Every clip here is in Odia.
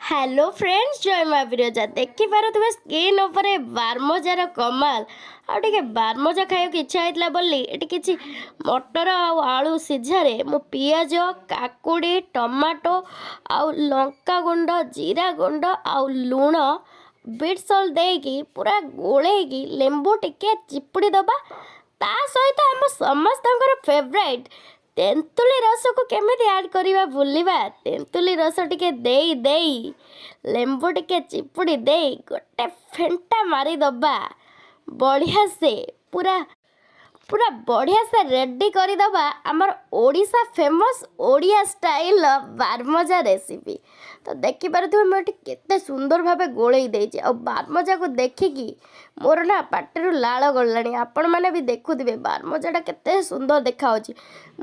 ହ୍ୟାଲୋ ଫ୍ରେଣ୍ଡସ୍, ଜୟ ମା ବିରଜା। ଦେଖିପାରୁଥିବେ ସ୍କ୍ରିନ୍ ଉପରେ ବାରମଜାର କମାଲ। ଆଉ ଟିକେ ବାରମଜା ଖାଇବାକୁ ଇଚ୍ଛା ହେଇଥିଲା ବୋଲି ଏଠି କିଛି ମଟର ଆଉ ଆଳୁ ସିଝାରେ ମୁଁ ପିଆଜ, କାକୁଡ଼ି, ଟମାଟୋ ଆଉ ଲଙ୍କା ଗୁଣ୍ଡ, ଜିରା ଗୁଣ୍ଡ ଆଉ ଲୁଣ, ବିଟ୍ ସଲ୍ଟ ଦେଇକି ପୁରା ଗୋଳେଇକି ଲେମ୍ବୁ ଟିକେ ଚିପୁଡ଼ି ଦେବା। ତା ସହିତ ଆମ ସମସ୍ତଙ୍କର ଫେଭରାଇଟ୍ ତେନ୍ତୁଳି ରସକୁ କେମିତି ଆଡ଼୍ କରିବା ଭୁଲିବା? ତେନ୍ତୁଳି ରସ ଟିକେ ଦେଇ ଦେଇ, ଲେମ୍ବୁ ଟିକେ ଚିପୁଡ଼ି ଦେଇ ଗୋଟେ ଫେଣ୍ଟା ମାରିଦେବା। ବଢ଼ିଆ ସେ ପୁରା ପୁରା ବଢ଼ିଆ ସେ ରେଡ଼ି କରିଦେବା ଆମର ଓଡ଼ିଶା ଫେମସ୍ ଓଡ଼ିଆ ଷ୍ଟାଇଲ୍ର ବାରମଜା ରେସିପି। ତ ଦେଖିପାରୁଥିବେ, ମୁଁ ଏଠି କେତେ ସୁନ୍ଦର ଭାବେ ଗୋଳେଇ ଦେଇଛି। ଆଉ ବାରମଜାକୁ ଦେଖିକି ମୋର ନା ପାଟିରୁ ଲାଳ ଗଳିଲାଣି। ଆପଣମାନେ ବି ଦେଖୁଥିବେ, ବାରମଜାଟା କେତେ ସୁନ୍ଦର ଦେଖାହେଉଛି।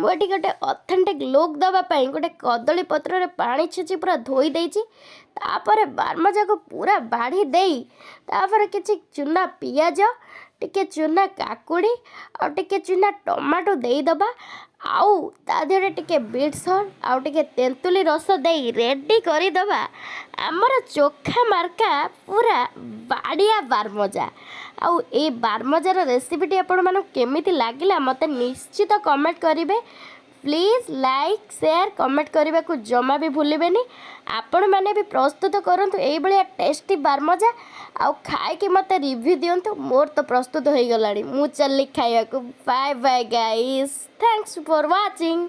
ମୁଁ ଏଠି ଗୋଟେ ଅଥେଣ୍ଟିକ୍ ଲୁକ୍ ଦେବା ପାଇଁ ଗୋଟେ କଦଳୀ ପତ୍ରରେ ପାଣି ଛିଞ୍ଚି ପୁରା ଧୋଇ ଦେଇଛି। ତାପରେ ବାରମଜାକୁ ପୁରା ବାଢ଼ି ଦେଇ, ତାପରେ କିଛି ଚୁନା ପିଆଜ, ଟିକେ ଚୁନା କାକୁଡ଼ି ଆଉ ଟିକେ ଚୁନା ଟମାଟୋ ଦେଇଦେବା। ଆଉ ତା ଦେହରେ ଟିକେ ବିଟ୍ ସଲ୍ଟ ଆଉ ଟିକେ ତେନ୍ତୁଳି ରସ ଦେଇ ରେଡ଼ି କରିଦେବା ଆମର ଚୋଖା ମାର୍କା ପୁରା ବାଡ଼ିଆ ବାରମଜା। ଆଉ ଏଇ ବାରମଜାର ରେସିପିଟି ଆପଣମାନଙ୍କୁ କେମିତି ଲାଗିଲା, ମୋତେ ନିଶ୍ଚିତ କମେଣ୍ଟ କରିବେ। ପ୍ଲିଜ୍ ଲାଇକ୍, ସେୟାର, କମେଣ୍ଟ କରିବାକୁ ଜମା ବି ଭୁଲିବେନି। ଆପଣମାନେ ବି ପ୍ରସ୍ତୁତ କରନ୍ତୁ ଏଇଭଳିଆ ଟେଷ୍ଟି ବାରମଜା ଆଉ ଖାଇକି ମୋତେ ରିଭ୍ୟୁ ଦିଅନ୍ତୁ। ମୋର ତ ପ୍ରସ୍ତୁତ ହୋଇଗଲାଣି, ମୁଁ ଚାଲିଲି ଖାଇବାକୁ। Bye bye guys, thanks for watching.